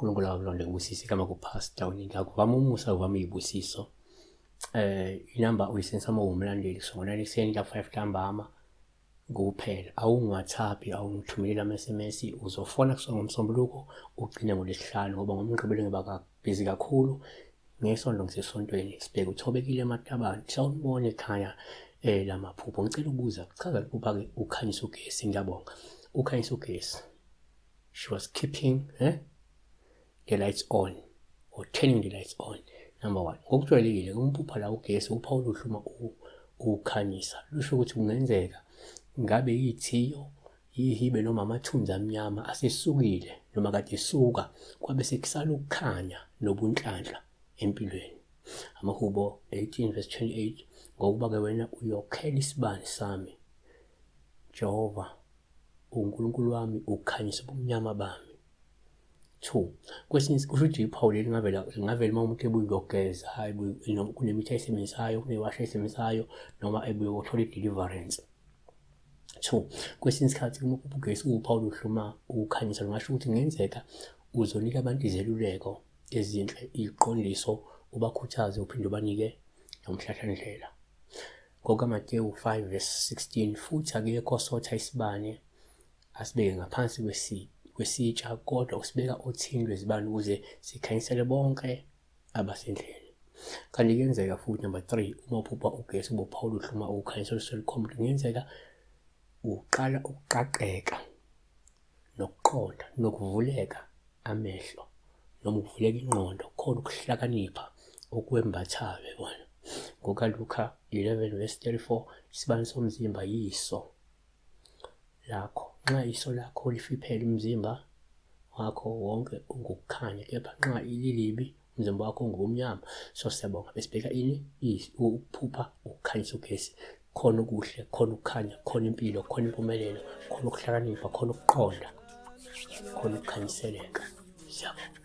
uNkulunkulu akulonde kubusise igama kuPastor uNinda kuvama umusa kuvama izibusiso. Inamba uyisebenzisa uma uwumlandeli kusongo 9 ekuseni ka 5 ntambama kuphela. Awungi-WhatsApp, awungithumeleli ama-SMS, uzofona kusuka ngoMsombuluko ugcine ngoLwesihlanu ngoba ngoMgqibelo ngiba busy kakhulu. Ngesonto ngisesontweni sibheke uthobekile ematabane sawubona ekhaya lamaphupho. Ngicela ukubuza kuchaza ukuphupha-ke ukhanyisa ugesi. Ngiyabonga. Ukhanyisa ugesi. She was keeping the lights on or turning the lights on. Number one, ngokujwayelekile umphupha la ugesi uphawu oluhle uma uwukhanyisa, lusho ukuthi kungenzeka ngabe yithiyo, yihibe noma amathunzi amnyama asesukile noma kade esuka kwabe sekusala ukukhanya nobunhlanhla empilweni. Amahubo 18 verse 28, ngokuba-ke wena uyokhela isibani sami, Jehova uNkulunkulu wami, ukhanyisa ubumnyama bami. 2 kwesinye kusho ukuthi iphawu leli lingavela lingavela uma umuntu ebuye ukuyogeza, hayi noma kunemithi ayisebenzisayo, kunewashi ayisebenzisayo noma ebuye ukuthola i-deliverance. 2 kwesinye isikhathi uma ugesi uwuphawu oluhle uma uwukhanyisa, lungasho ukuthi kungenzeka uzonika abantu izeluleko ezinhle, iziqondiso, ubakhuthaze uphinde ubanike nomhlahlandlela. NgokaMatewu 5 verse 16, futhi akekho osotha isibane asibeke ngaphansi kwesitsha kodwa usibeka othini lwezibane ukuze sikhanyisele bonke abasendlini. Kanti kuyenzeka futhi number 3, uma uphupha ugesi ubopha oluhle uma ukhanyisa oluselukhomba, kungenzeka uqala ukuqaqeka nokuqonda nokuvuleka amehlo noma ukuvuleka ingqondo, khona ukuhlakanipha okwembathayo yabona. NgokaLuka 11 verse 34, isibani somzimba yiso lakho. Nxa iso lakho lifiphele umzimba wakho wonke ungukukhanya, kepha nxa lilibi umzimba wakho ungubumnyama. So siyabonga, besibheka ini? Ukuphupha ukukhanyisa ugesi. Khona okuhle, khona ukukhanya, khona impilo, khona impumelelo, khona ukuhlakanipha, khona ukuqonda, khona ukukhanyiseleka. Siyabonga.